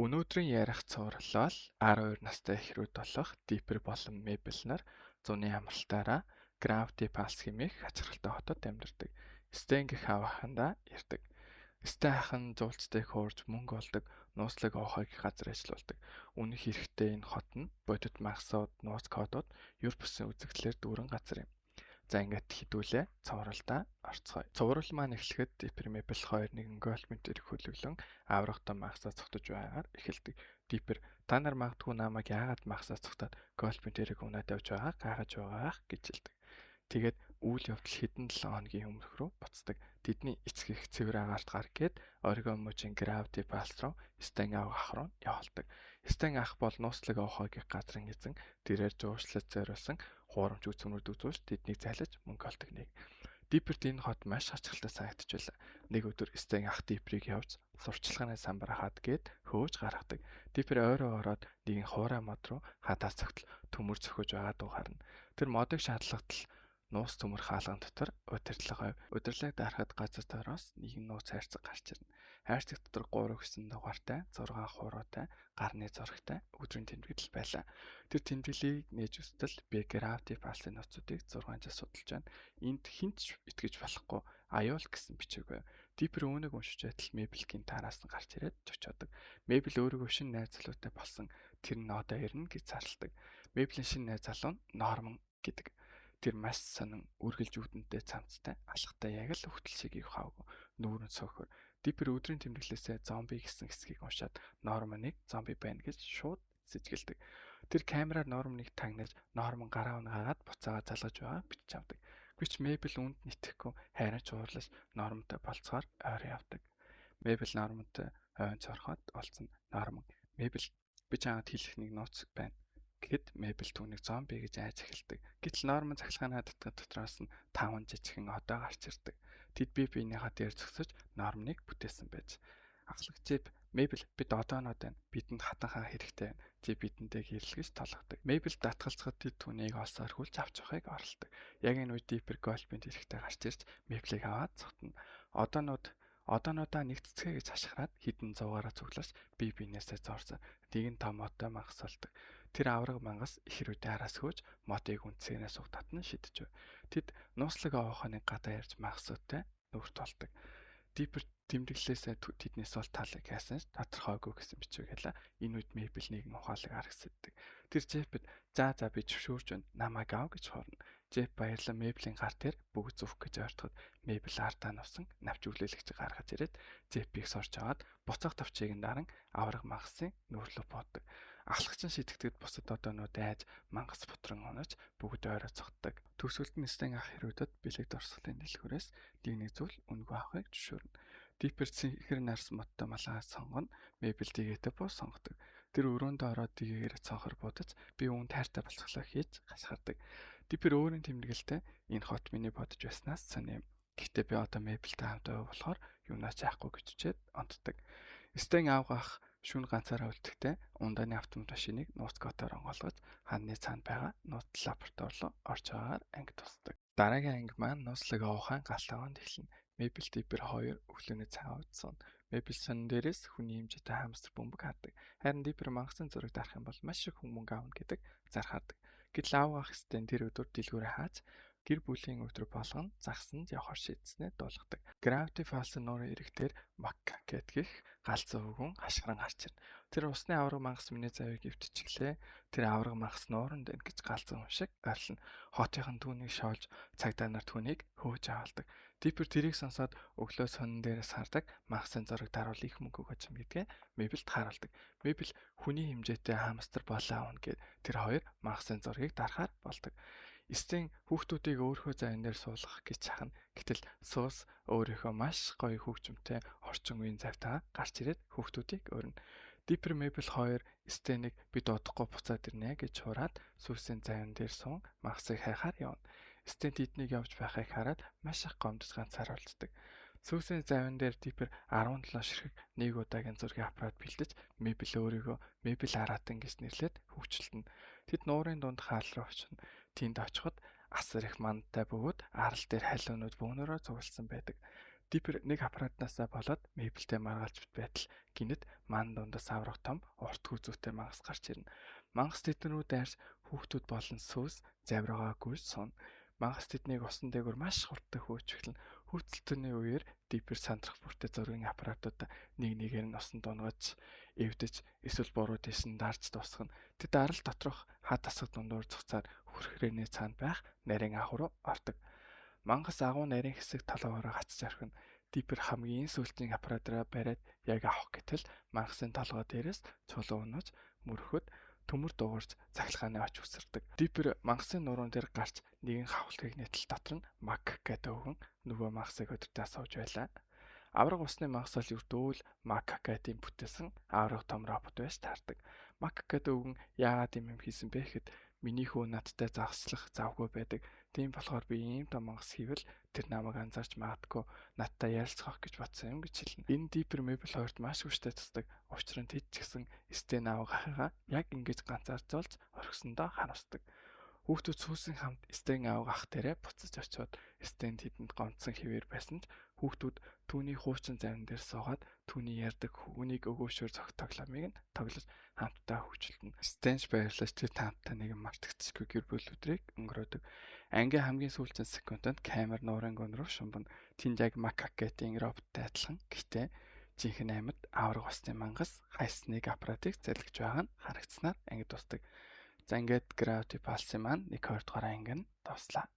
Өнөөдрийн ярих цуврал бол 12 настай эхрүүд болох Dipper болон Mabel нар зуны амралтаараа Gravity Falls хэмээх хачирхалтай хотод амьдардаг. Стэн гэх аав ахандаа ирдэг. Стэн ах нь зуулцтай хуурж мөнгө олдог, нууцлаг оохойг газар ажилуулдаг. Үнэх хэрэгтээ энэ хот нь бодит мангасууд, нууц кодууд, юр бусын үзэгдлээр дүүрэн газар юм. За ингээд хэдүүлээ цувралдаа орцгоё. Цуврал маань эхлэхэд Dipper Mabel 2 нэгэн Goldmint эрх хөлөглөн аврагтай мангасаа цогтож байгаагаар эхэлдэг. Dipper та нар магадгүй намайг яагаад мангасаа цогтоод Goldmint эрэг унаад явж байгааг гайхаж байгаа ах гэж хэлдэг. Тэгээд үйл явдал хэдэн 7 хоногийн өмнөх рүү буцдаг. Тэдний эцэг их цэвэр агаарт гар гээд Орегон мужийн Gravity Falls руу Стэн аав ах руу явуулдаг. Стэн ах бол нууцлаг оохойгийн газрын эзэн, тэрээр жуучлал зориулсан хуурамч үзмрүүд үзүүлж тэднийг зайлаж мөнгө олдог нэг. Дипперт энэ хот маш хачирхалтай санагдаж байлаа. Нэг өдөр Стэн ах Дипперийг явж сурчлагын самбар хаад гээд хөөж гаргадаг. Диппер ойроо ороод нэгэн хуурай мод руу хадаа цогтол төмөр зөхөж байгаа дуу харна. Тэр модыг шаардлагатал нуус төмөр хаалган дотор удирдлага байв. Удирдлага дарахад газар дороос нэгэн нууц хайрцаг гарч ирнэ. Хайрцаг дотор 3 гэсэн дугаартай, 6 хуруутай, гарны зурагтай өдрийн тэмдэглэл байлаа. Тэр тэмдэглэлийг нээж үзтэл би Gravity Falls-ын нууцуудыг 6 жил судалж байна. Энд хэн ч итгэж болохгүй аюул гэсэн бичиг байв. Диппер үүнийг уншиж байтал Мейблгийн тараас нь гарч ирээд чочоодог. Мейбл өөрийгөө шинэ найз залуутай болсон, тэр нь одоо ирнэ гэж зарладаг. Мейблийн шинэ найз залуу нь Норман гэдэг. Тэр маш сонин үргэлж үүдэнтэй цамцтай алхахтай яг л хөтөл шиг их хавгүй нүүрэн цөөхөр. Диппер өдрийн тэмдэглэлээсээ зомби гэсэн хэсгийг уншаад Норманыг зомби байна гэж шууд сэжгэлдэг. Тэр камераар Норманыг тагнаж Норман гараа унгаагаад буцаагаа залгаж байгаа бичиж авдаг. Гэвч Мейбл үүнд нь итгэхгүй хайран ч уурлаж Нормантай болцохоор ойр явдаг. Мейбл Нормантай ойн цорхоод олцсон. Норман Мейбл би чамд хэлэх нэг нууц байна гэхэд Мейбл түүнийг зомби гэж айж эхэлдэг. Гэтэл Норман цахилгааны хадтгад дотроос нь таван жижигхэн одоо гарч ирдэг. Тэд бие биенийхээ дээр зогсож Норманыг бүтээсэн байж. Ахлах Джеб Мейбл бид одоонод байна. Бидэнд хатан хаан хэрэгтэй байна. Чи бидэндээ гэрлэл гэж толгодог. Мейбл татгалзахад тэд түүнийг олсоор хүлж авч явахыг оролдог. Яг энэ үед Диппер Голбинд хэрэгтэй гарч ирж Мейблийг аваад зогтно. Одоонуудаа нэг цэцгээ гэж хашгираад хэдэн зуугаараа цуглаж бие биенээсээ зорсон. Нэг нь том модтой мангас болдог. Тэр авраг мангас ихрүүдийн араас хөөж модыг үнцгэнээс уг татан шидэж байв. Тэд нууцлаг овоохны гадаа ярьж мангасуудтай нүрт болдог. Диппер тэмдэглэлээсээ тэдний сул талыг хайсан ч тодорхойгүй гэсэн бичвэг хэлээ. Энэ үед Мейбл нэгэн ухаалаг аргасддаг. Тэр Джеффэд за за би зөвшөөрч байна. Намайг ав гэж хорно. Джефф баярлан Мейблийн гар дээр бүгд зүвх гэж ойртоход Мейбл ардаа нусан навч үлээлгч гаргаж ирээд Джеффийг сорж аваад буцаах товчийг нь даран авраг мангасын нүүрлөө буудаг. Ахлагч нь шийтгэхэд бусад одоонууд айж мангас бутран унаж бүгд ойроо цогтдог. Төгсгөлд нь Стэн ах хэрүүдэд бэлэг дурсгалын дэлгүүрээс нэг зүйл үнэгүй авахыг зөвшөөрнө. Диппер цэнхэр нарс модтой малгай сонгоно. Мейбл дигээтэй буу сонгодог. Тэр өрөөндөө ороод дигээгээр цоохор будаж би үүнд хайртай болцголоо хийж гашгардаг. Диппер өөрийн тэмдэглэлтэй энэ хот миний бодож байснаас сонин юм. Гэхдээ би одоо Мейблтэй хамт байгаа болохоор юунаа ч яахгүй гэж хичээд онтдог. Стэн аавгаах шүн ганцаараа үлдэхдээ ундааны автомат машиныг нууц кодоор онгойлгож ханны цаана байгаа нууц лаборатори руу орж байгаагаар анги тусдаг. Дараагийн анги маань нууцлаг овоохын галт аваанд эхэлнэ. Мейбл Диппер 2 өглөөний цагаан уудсан. Мейбл сонин дээрээс хүний хэмжээтэй хамстер бөмбөг хардаг. Харин Диппер мангасын зураг дарах юм бол маш их хүн мөнгө авна гэдэг зар хардаг. Гэтэл аавгаах Стэн тэр өдөр дэлгүүрээ хааж гэр бүлийн өдөр болгон загсанд явахар шийдснээ дуулгадаг. Gravity Falls-ын нуурын эрэг дээр Маккакет гэх галзуу хөвгүн хашгиран гарч ирнэ. Тэр усны авраг мангас миний завыг эвдчихлээ. Тэр авраг мангас нууранд байна гэж галзуу хүн шиг ойрлно. Хотынхан түүнийг шоолж цагдаа нар түүнийг хөөж авалдаг. Диппер тэрийг сонсоод өглөө сонин дээрээс хардаг мангасын зураг даруул их мөнгө өгөөч юм гэдгээ Мейблд харуулдаг. Мейбл хүний хэмжээтэй хамстер болоо авна гэд тэр хоёр мангасын зургийг дарахаар болдог. Стэн хүүхдүүдийг өөрийнхөө завин дээр суулгах гэж чахна. Гэтэл Суус өөрийнхөө маш гоё хөгжмөнтэй орчин үеийн завтайгаа гарч ирээд хүүхдүүдийг өрнө. Диппер Мейбл 2 Стэнийг бид удахгүй буцаад ирнэ гэж хураад Сүүсийн завин дээр суун мангасыг хайхаар явна. Стэн тэднийг явж байхыг хараад маш их гомдож ганцаараа үлддэг. Сүүсийн завин дээр Диппер 17 ширхэг нэг удаагийн зургийн аппарат бэлдэж Мейбл өөрийгөө Мейбл Аратан гэж нэрлээд хөвчлөлтөнө. Тэд нуурын дунд хаал руу очино. Тэнд очиход асар их мандтай бөгөөд арал дээр халиунууд бөөнөрөө цугласан байдаг. Диппер нэг аппаратнаасаа болоод Мейблтэй маргалж байтал гинэт ман дундаас аврах том урт гүзүүтэй мангас гарч ирнэ. Мангас тэдэн рүү дайрч хүүхдүүд болон сүүс завиргаа гүйж сууна. Мангас тэднийг усан дээгүүр маш хурдтай хөөж эхэлнэ. Хөөцөлтөний үеэр Диппер сандрах бүртээ зургийн аппаратуудаа нэг нэгээр нь усан дунгаж эвдэж эсвэл буруу тийш нь дарж дуусгана. Тэд арал доторх хад тасаг дундуур зугцаар хүрхрээний цаана байх нарийн агуу руу ордог. Мангас агуу нарийн хэсэг толгоороо гацж орхино. Диппер хамгийн сүүлчийн аппаратаараа бариад яг авах гэтэл мангасын толгой дээрээс чулуу унаж мөрөхөд төмөр дуугарч цахилгааны оч үсэрдэг. Диппер мангасын нуруун дээр гарч нэгэн хавхлагыг нийтэл дотор нь Мак гэдэг өвгөн нөгөө мангасыг өдөртөө сууж байлаа. Авраг усны мангас бол ердөөл Мак гэдгийн бүтээсэн авраг том робот байж таардаг. Мак гэдэг өвгөн яагаад юм хийсэн бэ гэхэд миний хүү надтай загслах завгүй байдаг. Тийм болохоор би ийм том мангас хийвэл тэр намайг анзаарч магадгүй надтай ярилцах гэж бодсон юм гэж хэлнэ. Энэ Диппер Мейбл хоёрт маш хүчтэй тусдаг. Учир нь тэд ч гэсэн Стэн аав ахыгаа яг ингэж ганцаардуулж орхисондоо харамсдаг. Хүүхдүүд сүүсийн хамт Стэн аав ах дээрээ буцаж очиод Стэн тэдэнд гомдсон хэвээр байсан ч хүүхдүүд түүний хуучин завин дээр суугаад түүний ярьдаг хүүнийг өгөөшөөр зохих тоглоомыг нь тоглож хамтдаа хөгжилтөнө. Стэнч баярлаж тэр хамтдаа нэгэн мартагдчихгүй гэр бүл өдрийг өнгөрөөдөг. Ангийн хамгийн сүүлчийн секундэд камер нуурын гүн рүү шумбана. Тэнд яг Макакетийн роботтой адилхан. Гэхдээ жинхэнэ амьд авраг усны мангас хайсныг аппаратыг залгиж байгаа нь харагдсанаар анги дуустдаг. За ингээд Gravity Falls-ын маань 1 2 дугаар анги нь дууслаа.